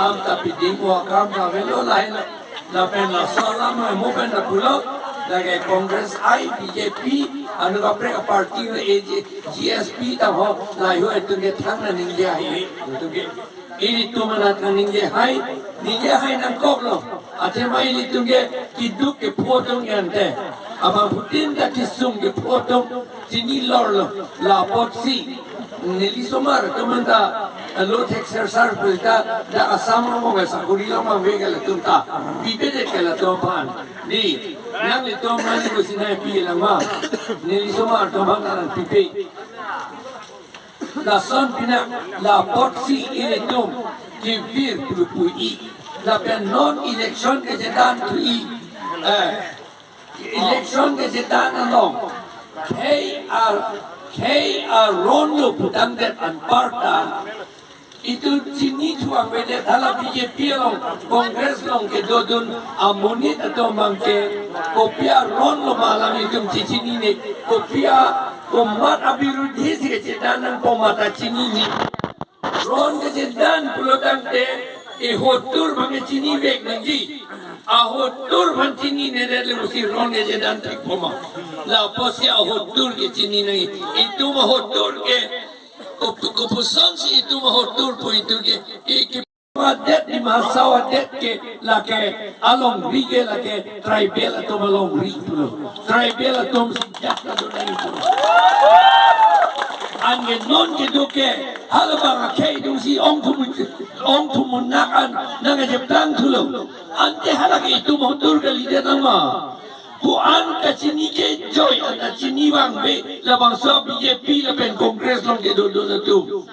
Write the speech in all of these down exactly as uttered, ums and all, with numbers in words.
Kam ta piding wa kam ta velo lahai lo. Lapen laso alam mo pen ta pulo. Lake Congress hai, B J P, anut kaprek aparty le A G, G S P ta ho, lahai ho itum ke thang nangji hai. Itum ke, ilitum anat nangji hai, nangji hai nangkoklo. Athema ilitum ke kiduk kepho atum ante. Abangphutin ta kesung kepho atum chini lorlo, la apotsi neli osomar atum anta, eh, load exercise pu ta dak Assam rong ke sakori long mang ve ke latum ta pipedet ke latum aphan. Di, nanglitum mani ko sinai pi lang ma. Neli osomar atum aphan ta nangpipe. Lason pina la apotsi ilitum kevir pulo pu-i. Lapen non election kechedan thu-i. Eh, election kechedan along khei a, khei aron lo putangdet anparta itum chini thu angvedet, hala B J P along, Congress along kedodun amonit atum abang ke kopi aron lo ma alam itum chechinine, kopi a, komat abirudhi si kechedan nangpo ma ta chinine. Ron kechedan pulo tangte, e hotur abang ke chinivek nangji. Ahotur abang chininedet le pusi ron kechedan thikpo ma. La apotsi ahotur ke chini nangji. Itum ahotur ke, kopu-, kopuson si itum ahotur pu itum ke, e ke adet, Dima Hasao adet ke lake alongri ke lake tribal atum alongri pulo. Tribal atum si jat kado nangji pulo. Anke non kedo ke halabang akhei atum si ongthumu, ongthumu nak an nangkacheplang thulo. Ante hala ke itum ahotur kalidet nang ma. Ko-an kachini kejoi an ta chini vangve, labangso B J P lapen Congress along kedodun atum.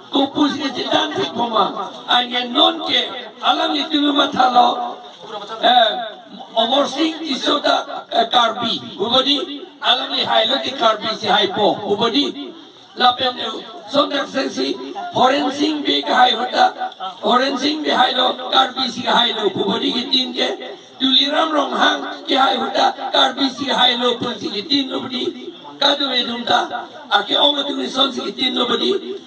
Kopusi kechedan thikpo ma, anke non ke alanglitum mathalo, eh, Amarsing Tisso ta, eh, Karbi, pu bodi, alangli hailo te Karbi si haipo, pu bodi. Lapen, eh, Sundar Singh si, Horensing Bey kehai ahut ta, Horensing Bey hailo, Karbi si kehailo, pu bodi kitin ke, Tuliram Ronghang kehai ahut ta, Karbi si kehailo, pu si kitin lo bodi. Kadokave atum ta, ake-ong atum ison si kitin lo bodi.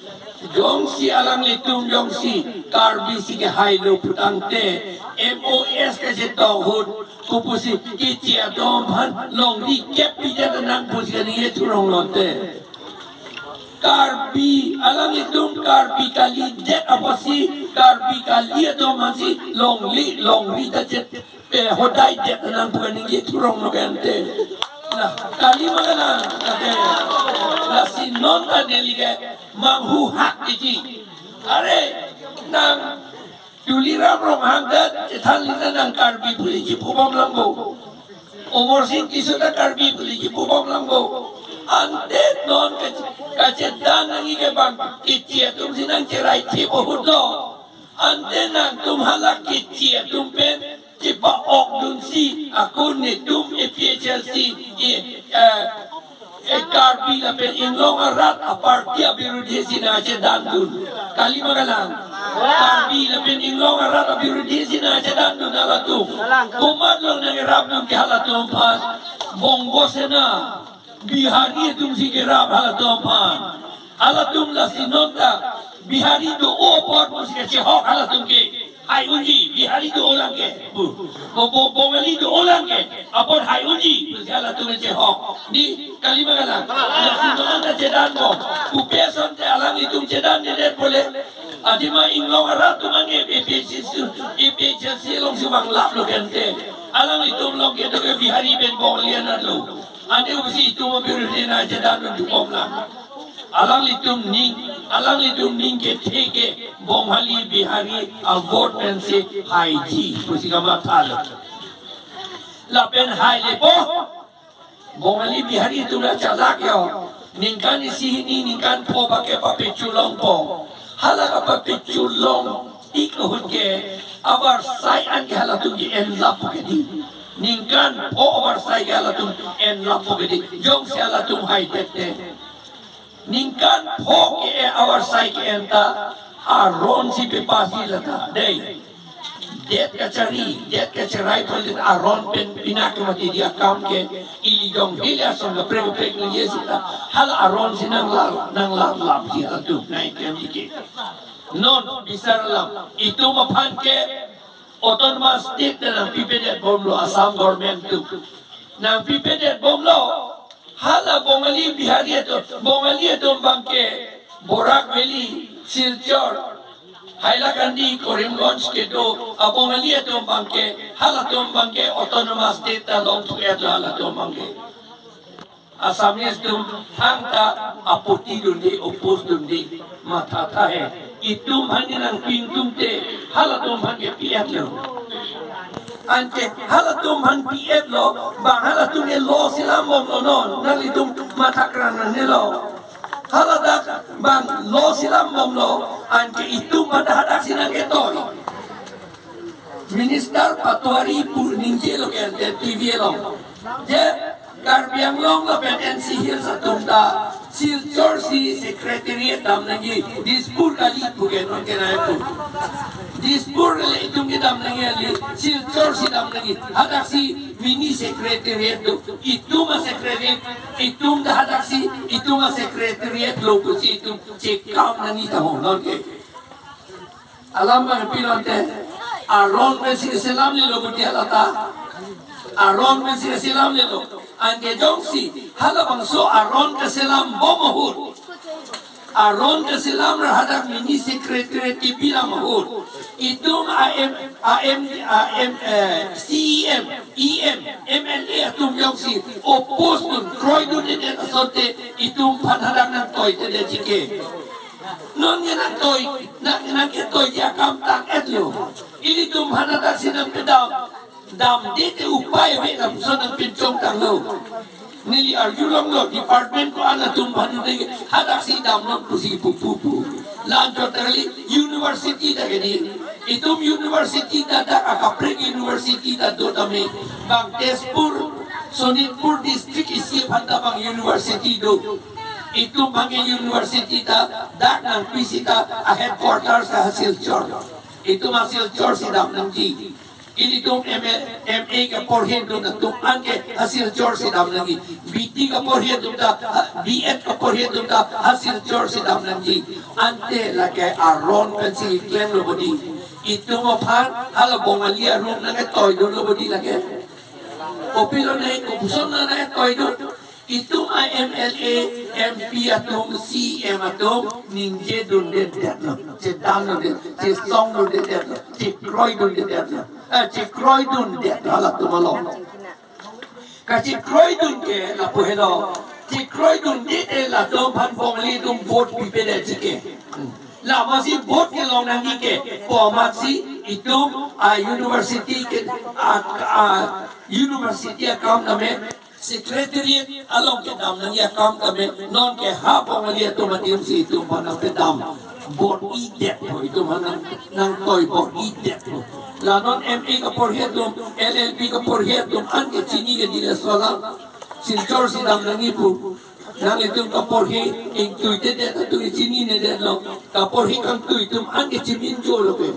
Jongsi alanglitum jongsi Karbi si kehailo putangte, M O S kachetok ahut, kopusi keche atum aphan longri kep pidet nang pusi kaningje thurong lote. Karbi, alanglitum Karbi kalidet apotsi, Karbi kali atum aphansi longri, longri ta chet pe hodaidet nang pu kaningje thurong lo ke ante. Nah, kali ma kalang, ante. Lasi non ta neli ke manghuhak iji. Are, nang Tuliram Ronghang ta chethan lina nang Karbi pusi chipubom lang bo. Amarsing Tisso ta Karbi pusi chipubom lang bo. Ante non kache-, kachedan nangji ke bang keche atum si nangcherai chip ahut lo. Ante nangtum hala keche atum pen chepa-okdunsi ako netum A P H L C, eh, eh, eh, Karbi lapen Inglong arat aparty abirudhi si nangchedandun. Kali ma kalang. Karbi lapen Inglong arat abirudhi si nangchedandun halatum. Komatlo nangrapdun ke halatum aphan? Bongo Sena, Bihari atum si kerap halatum aphan. Halatum lasi non ta Bihari do-o apot pusi kachehok halatum ke hai unji, Bihari do-o lang ke. Bu. Bo-, bo-, Bongali do-o lang ke. Apot hai unji pusi halatum chehok. Di, kali ma kalang. Lasi non ta chedanbom. Pupe asonte alanglitum chedandedet pule. Athema Inglong arat atum ange A P H L C, A P H L C along si vanglap lo ke ante. Alanglitum along kedo ke Bihari pen Bongali anat lo. Ante kopusi itum abirudhi nangchedandun thubom lang? Alanglitum ning, alanglitum ning kethe ke Bongali Bihari avote pensi haiji pusi kamathalo. Lapen hailepo, Bongali Bihari atum la chalak yo. Ningkan isi hini, ningkan pho bak ke papechulongpo. Hala kapapechulong ik ahut ke avarsai an ke halatum ke-enlap po ke di. Ningkan pho avarsai ke halatum enlap po ke di. Jongsi halatum haidet te. Ningkan pho ke-e avarsai ke-en ta aron si pepasi lata. Dei. Det kachari, det kacherai pulote aron pen pina ke mati di akam ke ili jong hili ason kaprek kaprek nangji seta. Hala aron si nanglap, nanglap lap di halatum nangkeklem di ke. Non bisar alam. Itum aphan ke autonomous state nangpipedet bomlo Assam government atum. Nangpipedet bomlo. Hala Bongali Bihari atum, Bongali atum abangke Barak Valley, Silchar, Hailakandi, Karimganj kedo a Bongali atum abangke, halatum abangke autonomous state ta longthu-etlo halatum abangke. Assamese atum thangta apoti dunde, oppose dunde, matha tha he. Itum aphan nangpi ingtungte, halatum aphan ke pi-etlo. Anke halatum aphan pi-etlo, bang halatum ke lo si lam bomlo non, nanglitum matha krang nangnelo. Haladak bang lo si lam bomlo, anke itum aphan hadaksi nangketoi. Minister Patwari pu ningjelo ke ante T V along. Je Karbi Anglong lapen N C Hills atum ta Silchar si secretariat dam nangji, Dispur kali pu ke non ke nai pu. Dispur le itum ke dam nangji kali, Silchar si dam nangji. Hadaksi mini secretariat do, itum a-secretariat, itum ta hadaksi, itum a-secretariat lo pusi itum chekam nangji ta ho non ke. Alam abang pilo ante, aron pensi selam lelo budi halata. Aron pensi selam lelo. Anke jongsi halabangso aron keselam bom ahut, aron keselam ra hadak mini secretariat kebilang ahut, itum A M, A M, A M, eh, C E M, E M, M L A atum jongsi oppose dun, kroidundedet asonte, itum aphan hadak nangtoitedetji ke. Non ke nangtoi, nang, nangketoiji akam tang-etlo. Ilitum aphan hadaksi nangpedam, damde te upai ave lapuson nangpinchong tanglo. Neli arjulonglo, department ko-an atum aphan nangke hadaksi damnon pusi pu pu pu. La-anchot kali university ta ke di. Itum university ta dak akaprek university ta do tame. Bang Tezpur, Sonitpur district isi aphan ta bang university do. Itum abangke university ta dak nangpi sita a-headquarters ta ha Silchar. Itum ha Silchar si dam nangji. Ilitum M A, M A kaporhedun atum anke ha Silchar si dam nangji. B T kaporhedun ta, ha, B Ed kaporhedun ta ha Silchar si dam nangji. Ante lake aron pensi klemlo bodi. Itum aphan hala Bongali aron nangketoidunlo bodi lake. Kopilo nai, kopuson nangketoidun. Itum a-M L A, M P atum, C E M atum ningjedundedetlo, chedandunde, chesongdundedetlo, chekroidundedetlo, eh, chekroidundetlo halatum along. Kachekroidun ke lapu helo, chekroidunde, eh, latum aphan Bongali atum vote pipedetji ke. Hmm. Lamasi vote kelong nangji ke, komatsi itum a-university ke, a, a, university akam tame, secretariat along kedam nangji akam tame, non ke ha Bongali atum adim si itum aphan nangpedam bor-idetpo, itum aphan nang, nangtoi bor-idetpo. La non M A kaporhi atum, L L B kaporhi atum anke chini ke dile sola, Silchar si dam nangji pu. Nanglitum kaporhi ingtuitedet atum chininedetlo, kaporhi kangtui atum anke chimincholo pe.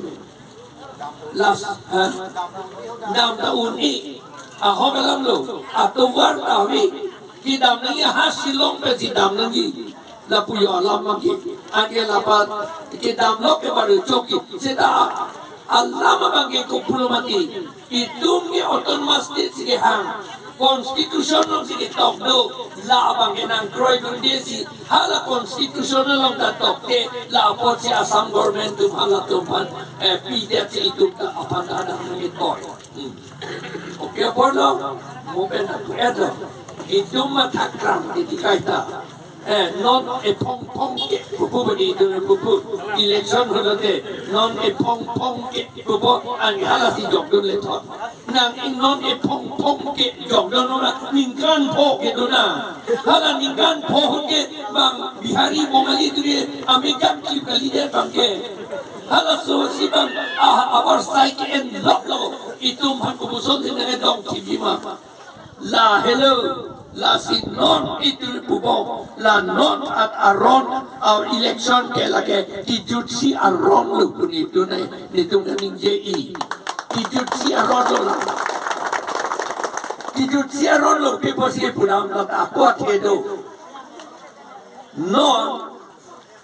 Last, ha? Dam ta un-e. Ahok alamlo. Atovar ta ave. Kedam nangji ha Shillong pensi dam nangji. Lapu jo alam abangke. Anke lapu kedamlo ke baru choki. Seta alam abangke kopulo mati. Itum ke autonomous state si kehang. Constitution along si ketok do. La abangke nangkroidunde si. Hala constitution along ta tokte. La apotsi Assam government atum halatum aphan, eh, pidet si itum ta aphan ta nangketoi. Hmm. Okay, aporlo, mo pen ta pu-etlo. Itum matha krang titi kaita. Eh, non ephong phong ke pupu bani itum pupu. Election holote, non ephong phong ke pupu, an halasi jokdun lethot. Nang ing non ephong phong ke jokdun ora, ningkan pho kedo na. Hala ningkan pho ke bang Bihari Bongali atum ke amekam ki kalidet abangke. Halaso si bang, ah, abar sai ke-en lok lo. Itum aphan kopuson si nangkedong thibima. Lahelo, lasi non itum pupo, la non at aron, our election ke lake kejutsi aron lo pu netum nai, netum kaningje-i. Kejutsi aron lo la. Kejutsi aron lo pu pusi pudam la ta ako athe do. Non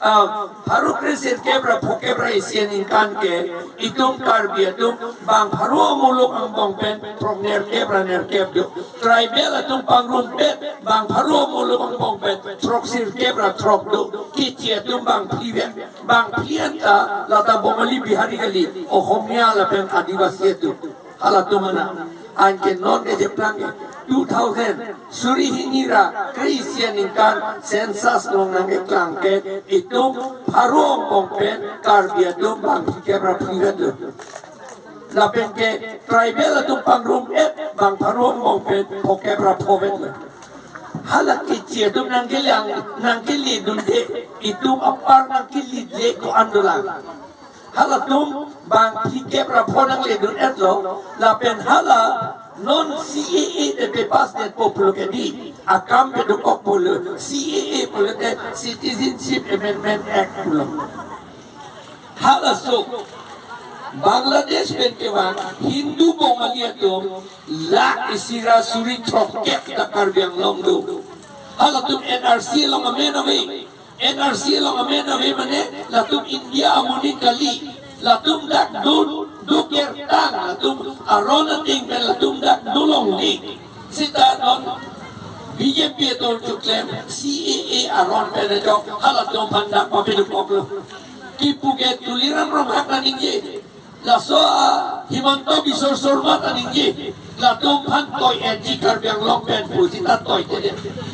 Ah, pharo kre sirkep ra phokep ra isi aningkan ke itum Karbi atum bang pharo amuluk angbong pen throk nerkep ra nerkep do. Tribal atum pangrumpet bang pharo amuluk angbong pen throk sirkep ra throk do. Keche atum bang phli vet, bang phli anta lata Bongali Bihari kali, Ohomia lapen Adivasi atum. Halatum mana. Anke non kecheplang ke two thousand suri hini ra kre isi aningkan census along nangkeklang ke itum pharo angbong pen Karbi atum bang phlikep ra phli vet lo. Lapen ke tribal atum pangrumpet bang pharo angbong pen phokep ra pho vet lo. Hala keche atum nangkelang, nangkele dunde, itum apar nangkele de ko-an dolang. Halatum bang phlikep ra pho nangle dun-et lo, lapen hala non C A A te papass det po pulo ke dei, akam pe dokok pulo, C A A pulote Citizenship Amendment Act pulo. Halaso Bangladesh pen kevang Hindu Bongali atum lakh isi ra suri throkkep ta Karbi Anglong do. Halatum N R C along amen ave. N R C along amen ave mane latum India amonit kali. Latum dak do, do kertang, latum aron ating pen latum dak do longle. Seta non B J P atum chuklem C A A aron pen ajok halatum aphan dak papedo koklo. Kipu ke Tuliram Ronghang ta ningje. Laso a Himanta Biswa Sarma ta ningje. Latum aphan toi-etji Karbi Anglong pen pu seta toi te de.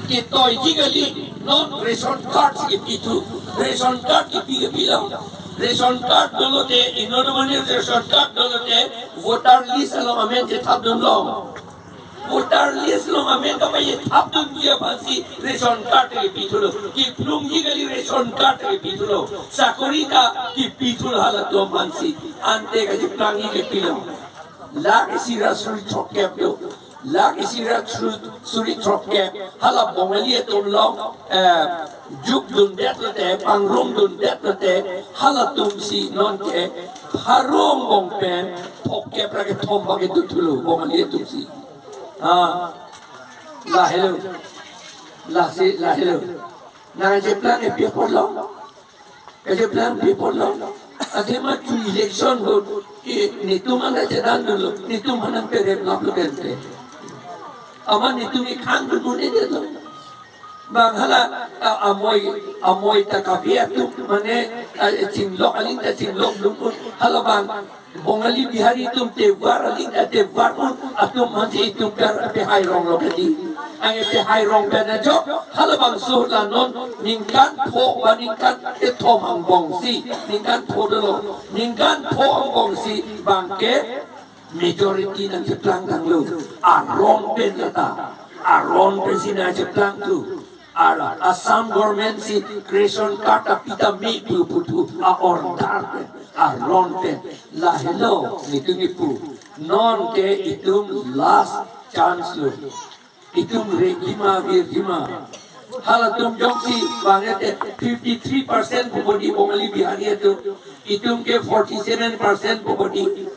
Ketoiji kali, non ration card si kepi thu. Ration card kepi kepi lo. Ration card dolo te, inut amonit ration card dolo te, voter list along amen chethap dun long. Voter list along amen kapachethap dunji aphansi ration card kepi thulo. Kephlungji kali, ration card kepi thulo. Sakori ta kepi thulo halatum aphansi. Ante kacheplangji ke pilo. Lakh isi ra suri throkkep do. Lakh isi ra suri, suri throkkep. Hala Bongali atum along, eh, juk dundet lote, pangrum dundet lote, halatum si non ke pharo angbong pen phokep ra kethom bang kedo thulo Bongali atum si. Ah, lahelo. Lasi, lahelo. Nangcheplang ke pi apotlo. Kacheplang pi apotlo. Athema chu election ahut ke netum anta chedan dunlo, netum aphan nangperep laplo kente. Amat netum ikhang dun un-edetlo. Bang hala, a, amoi, amoi ta kave atum mane, a, chinglok aling ta chinglok dun un. Hala bang Bongali Bihari atum tevar aling ta tevar un, atum aphansi itum per, pehai ronglo kali. Anke pehai rong pen ajok, halabangso la non ningkan pho ba ningkan kethom angbong si, ningkan pho dolo, ningkan pho angbong si bang ke majority nangcheplang tanglo. Aron pen lata, aron pensi nangcheplang thu. Ar Assam government si ration card api ta me pu puthu a-order pen, aron pen. Lahelo netum kipu. Non ke itum last chance lo. Itum rejima virjima. Halatum jongsi bang-et te fifty-three percent pu bodi Bongali Bihari atum. Itum ke forty-seven percent pu bodi.